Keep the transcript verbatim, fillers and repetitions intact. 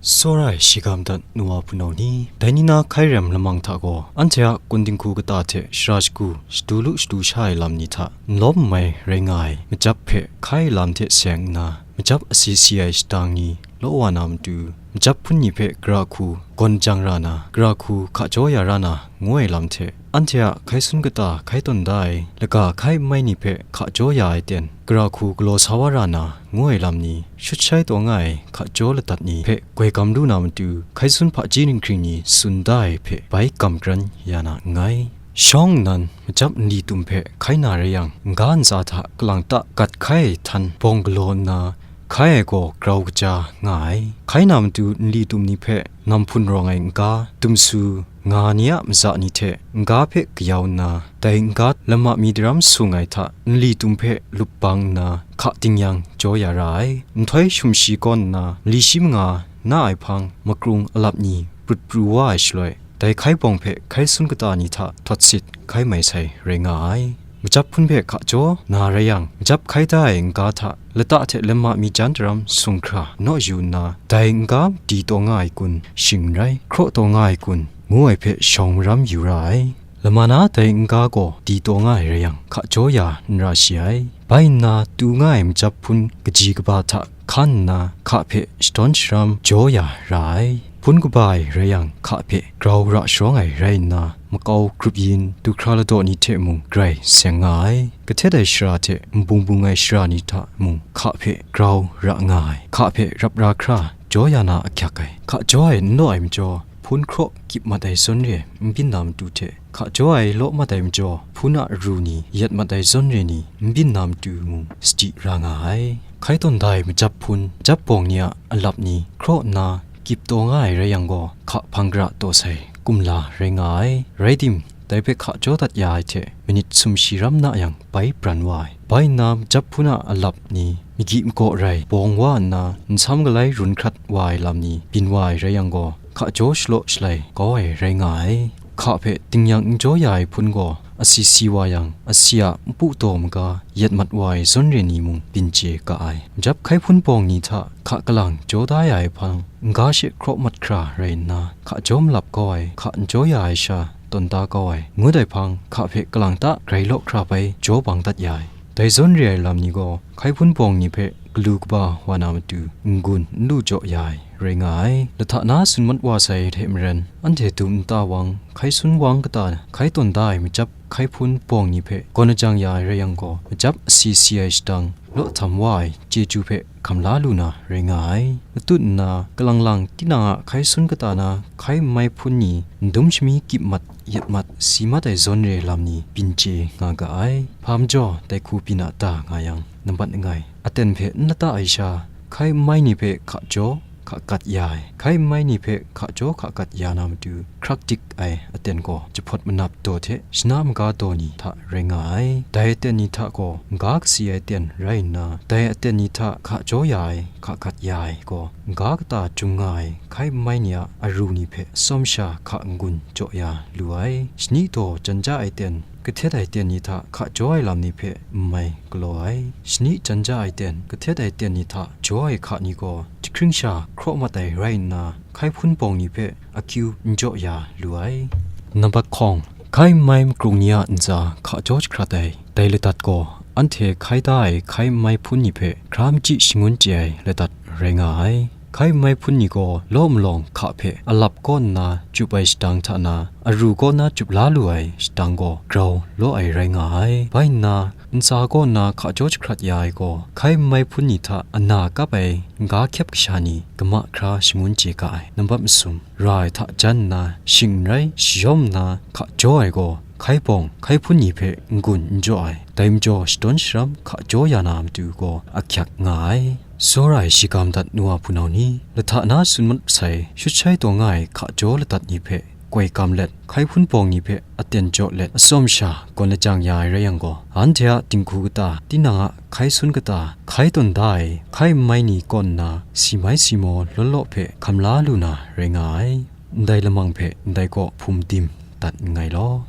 Tsawra ai shigam dat nu wa hpunau ni, dai ni na hkai rem lamang hta gaw, anhte a kun dinghku kata hte shara shagu, shadu lu shadu sha ai lam ni hta, n lawm n mai rai nga ai macap hpe hkai lam hte seng nna, macap asi si ai shadang ni law wa na matu, macap hpun ni hpe gara hku gawn jang ra na, gara hku hka jaw ya ra na, ngu ai lam hte, anhte a hkai sun kata hkai tawn da ai, laga hkai n mai ni hpe hka jaw ya ai ten, gara hku galaw sa wa ra na, ngu ai lam ni, shut shai taw nga ai hka jaw ladat ni hpe goi gam lu na matu, hkai sun hpaji ninghkring ni tsun da ai hpe bai gam kran ya na nngai. Shawng nnan macap nli tum hpe hkai na rai yang, n-ga ntsa hta kalang ta gat hkai ai htan bawng galaw nna, hkai ai gaw grau kaja nga ai. Hkai na matu nli tum ni hpe nam hpun rawng ai n-ga, dumsu, nga ni a matsa ni hte n-ga hpe kayau nna, dai n-ga lama mi daram sung ai hta nli tum hpe lup bang nna, hka ting yang jaw ya ra ai. Nhtoi shum shi kawn nna, nli shi manga na ai hpang makrung alap ni prut pru wa ai shaloi, dai hkai bawng hpe hkai sun kata ni hta htawt sit hkai mai sai rai nga ai. Macap hpun hpe hka jaw na rai yang, macap hkai da ai n-ga hta lata hte lama mi jan daram sung hkra naw yu nna, dai n-ga di taw nga ai kun shing n rai, hkraw taw nga ai kun ngu ai hpe shawng maram yu ra ai. Lama na dai n-ga gaw di taw nga ai rai yang, hka jaw ya n ra shi ai. Bai nna tu nga ai macap hpun kaji kaba hta hkan nna, hka hpe shadawn sharam jaw ya ra ai. Hpun kaba ai rai yang, hka hpe grau ra sharawng ai rai nna, makau grup yin du hkra ladaw ni hte mung grai seng nga ai. Kahtet ai shara hte nbung bung ai shara ni hta mung hka hpe grau ra nga ai. Hka hpe rap ra hkra jaw ya na ahkyak ai. Hka jaw ai n law ai majaw, hpun hkraw kyip mat ai zawn re n byin na matu hte, hka jaw ai law mat ai majaw, hpun a ru ni yet mat ai zawn re ni n byin na matu mung sadi ra nga ai. Hkai tawn da ai macap hpun, macap bawng ni a alap ni hkraw nna kyip taw nga ai rai yang gaw, hka hpang gara taw sai kumla rai nga ai. Rai tim, dai hpe hka jaw dat ya ai hte minit sumshi ram na yang bai bran wa ai. Bai nna, macap hpun a alap ni, magyi magaw rai bawng wa nna, nsam galai run hkrat wa ai lam ni byin wa ai rai yang gaw, hka jaw shalaw shalai kau ai rai nga ai. Hka hpe ting yang n jaw ya ai hpun gaw, asi si wa yang, asi a npu taw maga yet mat wa ai zawn re ni mung byin chye ga ai. Macap hkai hpun bawng ni hta hka kalang jaw da ya ai hpang, n-ga she hkraw mat hkra rai nna, hka jaw malap kau ai, hka n jaw ya ai sha tawn da kau ai, ngut ai hpang, hka hpe kalang ta grai law hkra bai jaw bang dat ya ai. Dai zawn re ai lam ni gaw, hkai hpun bawng ni hpe galu kaba wa na matu, n-gun n lu jaw ya ai rai nga ai. Lahta na tsun mat wa sai hte maren, anhte dum nta wang, hkai sun wang kata, hkai tawn da ai macap hkai hpun bawng ni hpe gawn ajang ya ai rai yang gaw, macap asi si ai shadang, law htam wa ai chyeju hpe hkam la lu na rai nga ai. Matut nna, kalang lang tinang a hkai sun kata na hkai n mai hpun ni, n dum shami kyip mat, yet mat, si mat ai zawn re lam ni byin chye nga ga ai. Hpa majaw, dai hku byin a ta nga yang, nambat langai, aten hpe n lata ai sha, hkai n mai ni hpe hka jaw, hka gat ya ai, hkai n mai ni hpe hka jaw hka gat ya na matu, hkrak dik ai aten gaw jahpawt manap daw hte shana maga daw ni hta rai nga ai. Dai aten ni hta gaw n-ga kasi ai aten rai nna, dai aten ni hta hka jaw ya ai, hka gat ya ai gaw, n-ga kata jung nga ai hkai n mai ni a aru ni hpe atsawm sha hka n-gun jaw ya lu ai. Shani daw jan ja ai aten, kahtet ai aten ni hta hka jaw ai lam ni hpe n mai galaw ai. Shani jan ja ai aten, kahtet ai aten ni hta jaw ai hka ni gaw, jahkring sha hkraw mat ai rai nna, hkai hpun bawng ni hpe akyu n jaw ya lu ai. Nambat hkawng, hkai n mai makrung ni a ntsa hka jaw jahkrat ai, dai ladat gaw, anhte hkai da ai hkai n mai hpun ni hpe hkra machyi shangun chye ai ladat rai nga ai. Hkai n mai hpun ni gaw law malawng hka hpe alap kaw nna chyup ai shadang hta na, aru kaw na chyup la lu ai shadang gaw grau law ai rai nga ai. Bai nna, ntsa kaw nna hka jaw jahkrat ya ai gaw, hkai n mai hpun ni hta ana kap ai n-ga hkyep kasha ni gama hkra shangun chye ga ai. Nambat masum, ra ai hta jan nna, shing n rai, shayawm nna hka jaw ai gaw, hkai bawng, hkai hpun ni hpe n-gun n jaw ai, dai majaw shadawn sharam hka jaw ya na matu gaw ahkyak nga ai. Tsawra ai shigam dat nu a hpunau ni, lahta na tsun mat sai, shut shai taw nga ai hka jaw ladat ni hpe koi gam let, hkai hpun bawng ni hpe aten jaw let, atsawm sha gawn lajang ya ai rai yang gaw, anhte a dinghku kata, tinang a hkai sun kata, hkai tawn da ai hkai n mai ni kaw nna, si mai si maw law law hpe hkam la lu na rai nga ai. Ndai lamang hpe ndai kaw hpum dim dat nngai law.